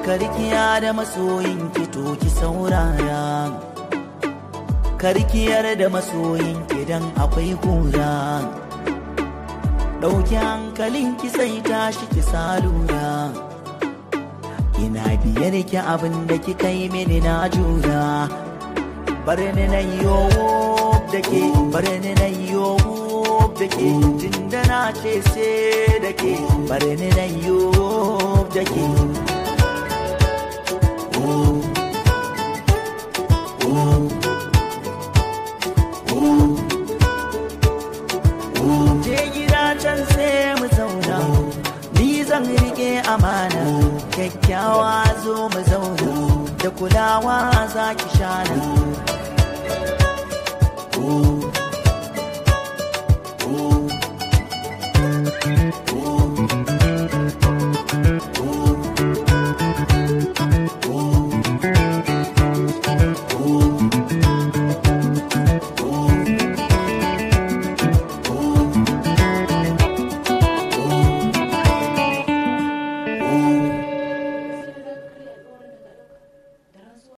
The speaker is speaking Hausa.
Karkiya da masoyin ki to ki saurara. Karkiyar da masoyin ki dan akwai kura. Ɗauki hankalin ki sai tashi ki salura. Ina biyar ki abin da kika yi mini na jura. Bar ni na yowo da ke, bar ni na yowo da ke, tunda na ce sai da ke, bar ni na yowo da ke. Je gida can sai mu zauna, ni zan rike amana, kyakkyawa zo mu zauna, da kulawa za ki shana.